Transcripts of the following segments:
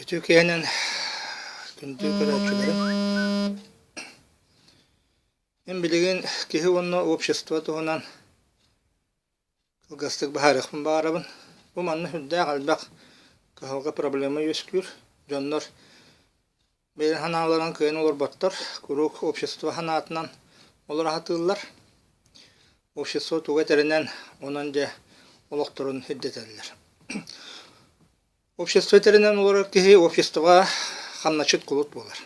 Үтүө киэһэнэн күндү көрөөччүлэрим. Мин билигин киһи уонна общество туһунан кылгастык быһаарыахпын баҕарабын. Бу манна сүрдээх элбэх кыһалҕа проблема үөскүүр. Дьоннор бэйэлэрин санааларын кыайан олорботтор, куруук общество санаатынан олоро сатыыллар. Общество тугу этэринэн онон дьэ олохторун ирдэтэллэр. Общество этэринэн олорор киһи обществоҕа хамначчыт кулут буолар.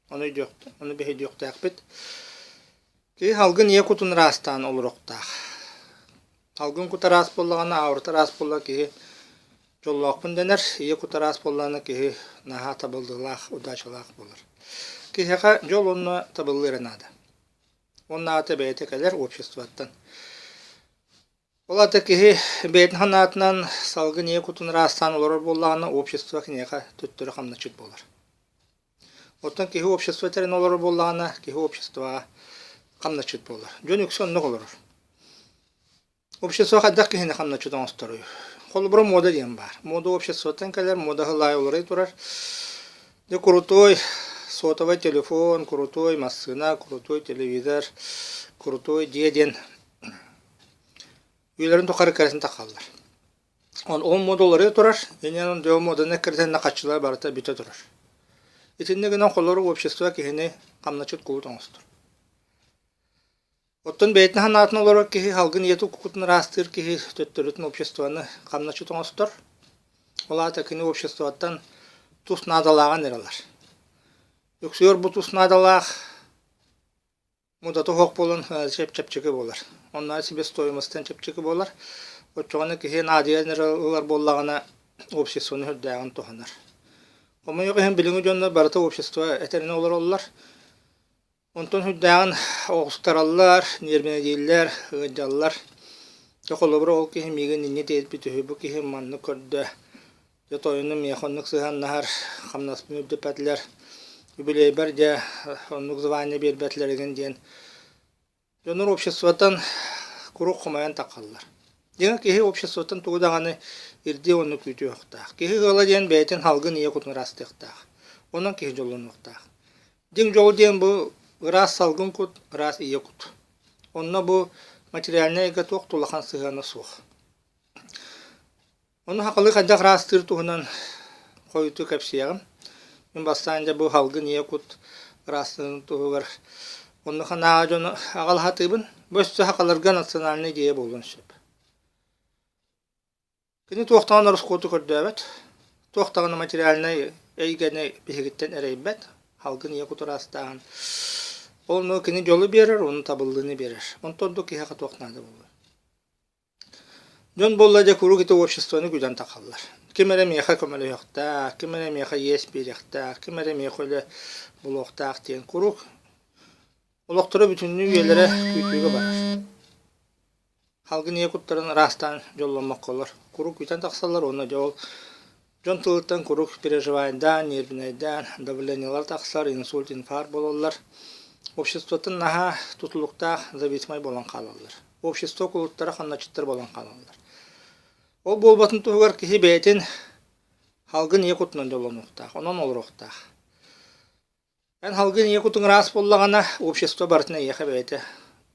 Ону өйдүөх, ону биһирдиэхтээхпит. Киһи салгын ийэ кутун ыраастаан олоруохтаах. Салгын кута ыраас буоллаҕына, аурата ыраас буолла киһи дьоллоохпун дэнэр, ийэ кута ыраас буоллаҕына киһи наһаа табыллыылаах, удачалаах буолар. Киһиэхэ дьол уонна табыллыы эрэ наада. Уонна аата бэйэтэ кэлэр обществоттан. Ол аата киһи бэйэтин санаатынан салгын ийэ кутун ыраастаан олорор буоллаҕына, общество киниэхэ төттөрү хамначчыт буолар. Оттон киһи общество тэрин олорор буоллаҕына, киһи обществоҕа хамначчыт буолар. Дьон үксэ оннук олорор. Общество хайдах киһини хамначчыт оҥосторуй? Холобура, муода диэн баар. Муода обществоттан кэлэр, муода сыл аайы уларыйа турар. Дьэ, крутой сотовай телефон, крутой массыына, крутой телевизор, крутой дьиэ диэн үйэлэрин тухары кэрэтин таххаллар. Ол муода уларыйа турар, инньэ дьон муоданы кэрэтиннэ хаччылара барыта бүтэ турар. Итинник гынан холорук общество киһини хамначчыт кулут оҥостор. Оттон бэйэтин санаатын олорор киһи салгын ийэтин кутун ыраастыыр киһи төттөрүтүн обществоны хамначчыт оҥостор. Ол аата кини обществоттан тус наадалааҕын эрэ ылар. Үксүгэр бу тус наадалаах Мудата суох буолан чэпчэки буолар. Онно себестоимостан чэпчэки буолар. Оччоҕуна киһи наадыйан эрэ ылар буоллаҕына обществоны сүрдээҕин туһанар. Хомойуох иһин билиҥҥи дьоннор барыта общество этэринэн олороллор. Онтон сүрдээҕин оҕустараллар, ньиэрбинэйдииллэр, ыалдьаллар. Дьэ холобура ол киһи миигин инньэ диэбит үһү, бу киһи маннык көрдө, Дьэ тойонум миэхэ оннук сыһыаннаһар, хамнаспын үрдэппэтилэр, үбүлүөйбэр дьэ оннук звание биэрбэтилэр игин диэн дьоннор обществоттан куруук хомойон таххаллар. Дьиҥэ киһи обществоттан тугу даҕаны ирдиэ уонна күүтүөхтээх. Киһи ыала диэн бэйэтин салгын ийэ кутун ыраастыахтаах. Онон киһи дьоллонуохтаах. Дьиҥ дьол диэн бу ыраас салгын кут, ыраас ийэ кут. Онно бу материальнай эйгэ туох да улахан сыһыана суох. Ону сахалыы хайдах ыраастыыр туһунан хойутуу кэпсиэҕим. Мин бастаан дьэ бу салгын ийэ кут ыраастыырын туһугар онно санааҕа дьону аҕалаһатыыбын. Бу өссө сахаларга национальнай идея буолуон сөп. Кини туох даҕаны ороскуоту көрдөөбөт, туох даҕаны материальнай эйгэни биһигиттэн эрэйбэт, салгын ийэ кут ыраастааһын. Ол кини дьолу биэрэр, ону табыллыыны биэрэр. Онтон ордук киһиэхэ туох наада буолуой? Дьон буолла дьэ куруук ити обществоны күлэн тахаллар. Ким эрэ миэхэ көмөлөһүөхтээх, ким эрэ миэхэ иэс биэриэхтээх, ким эрэ миэхэ үлэ булуохтаах диэн куруук олохторо бүтүннүү үйэлэрэ күүтүүгэ барар. Салгын ийэ куттарын ыраастаан дьолломмокколор куруук күүтэн тахсаллар уонна дьэ ол дьон тылыттан куруук переживайдаан, нервнэйдээн, давлениелар тахсар, инсульт, инфаркт буолаллар. Обществоттан наһаа тутулуктаах, зависимай буолан хаалаллар. Общество кулуттара хамначчыттар буолан хаалаллар. Ол буолбатын туһугар киһи бэйэтин салгын ийэ кутунан дьоллонуохтаах, онон олоруохтаах. Эн салгын ийэ кутуҥ ыраас буоллаҕына, общество барытын эйиэхэ бэйэтэ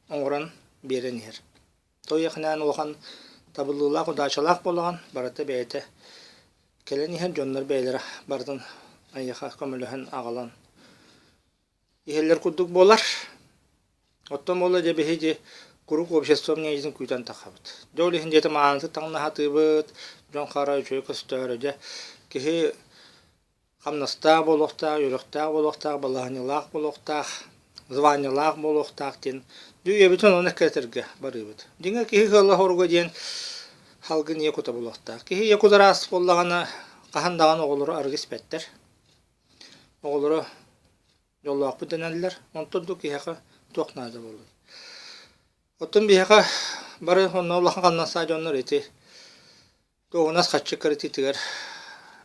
оҥорон биэрэн иһэр. Той эйиэхинээн улахан табыллыылаах, удачалаах буолаҕын, барыта бэйэтэ кэлэн иһэр, дьоннор бэйэлэрэ барытын эйиэхэ көмөлөһөн аҕалан иһэллэр курдук буолар. Оттон буолла дьэ биһиги куруук общество мнениетин күүтэн таххабыт. Дьэ ол иһин дьиэтэ маанытык таҥнаһатыыбыт, дьон хара үчүгэй көстөөрү дьэ киһи хамнастаах буолуохтаах, үөрэхтээх буолуохтаах, балаһыанньалаах буолуохтаах, званиелаах буолуохтаах диэн дьэ үйэбитин ону эккирэтэргэ барыыбыт. Дьиҥэ киһи кыалла-хоруга диэн салгын ийэ кута буолуохтаах. Киһи ийэ кута ыраас буоллаҕына хаһан даҕаны оҕолоро арыгы испэттэр. Оҕолоро дьоллоохпут дэнэллэр, онтон да киһиэхэ туох наада буолуой. Оттон биһиэхэ бары онно улахан хамнастаах дьоннор ити дуоһунас харчы кырытыытыгар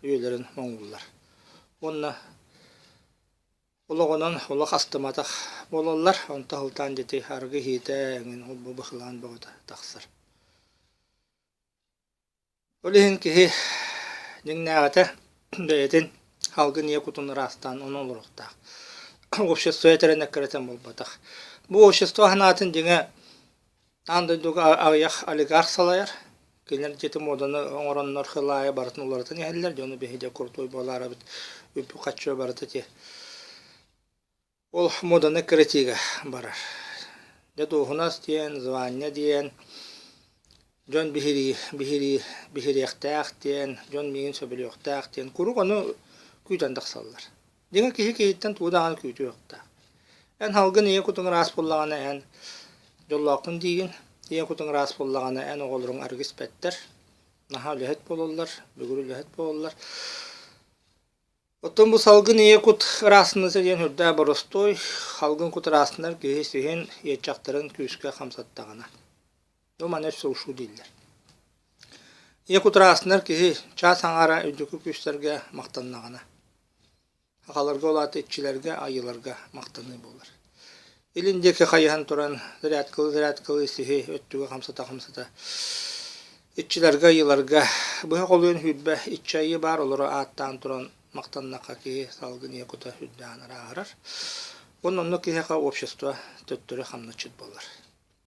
үйэлэрин моҥууллар. Уонна олоҕунан олох астыматах буолаллар, онто сылтаан дьэ ити арыгы иһиитэ эҥин ол-бу быһылаан бөҕөтө тахсар. Ол иһин киһи дьиҥнээҕитэ. Бэйэтин салгын ийэ кутун ыраастаан ону олоруохтаах. Общество этэрин эккирэтэн буолбатах. Бу общество санаатын дьиҥэ аан дойдуга аҕыйах олигарх салайар. Кинилэр дьиэтин муоданы оҥороннор сыл аайы барытын уларытан иһэллэр. Дьону биһиги крутой буолаарабыт үп-харчы барыта ити Ол муоданы кырытыыга барар. Дьэ дуоһунас диэн, звание диэн, дьон биһирии, биһирии, биһириэхтээх диэн, дьон миигин сөбүлүөхтээх диэн куруук ону күүтэн тахсаллар. Дьиҥэ киһи киһиттэн тугу даҕаны күүтүөхтээх. Эн салгын ийэ кутуҥ ыраас буоллаҕына эн дьоллооххун диигин, ийэ кутуҥ ыраас буоллаҕына эн оҕолоруҥ арыгы испэттэр, наһаа үлэһит буолаллар, бүгүр үлэһит буолаллар. Оттон бу салгын ийэ кут ыраастаныыта диэн сүрдээх боростуой, салгын кут ыраастанар киһи сиһин, иэччэхтэрин күүскэ хамсаттаҕына. Бу маны өссө ушу дииллэр. Ийэ кут ыраастанар киһи чаас аҥаара үрдүкү күүстэргэ махтаннаҕына. Сахаларга ол аата иччилэргэ, айыыларга махтаныы буолар. Илин диэки хайыһан туран зарядкалыы-зарядкалыы сиһи өттүгэ хамсата-хамсата иччилэргэ, айыыларга быһа холуйан сүүрбэ иччи айыы баар олору ааттаан туран махтаннахха киһи салгын ийэ кута үрдээн арааһырар. Уонна оннук киһиэхэ общество төттөрү хамначчыт буолар.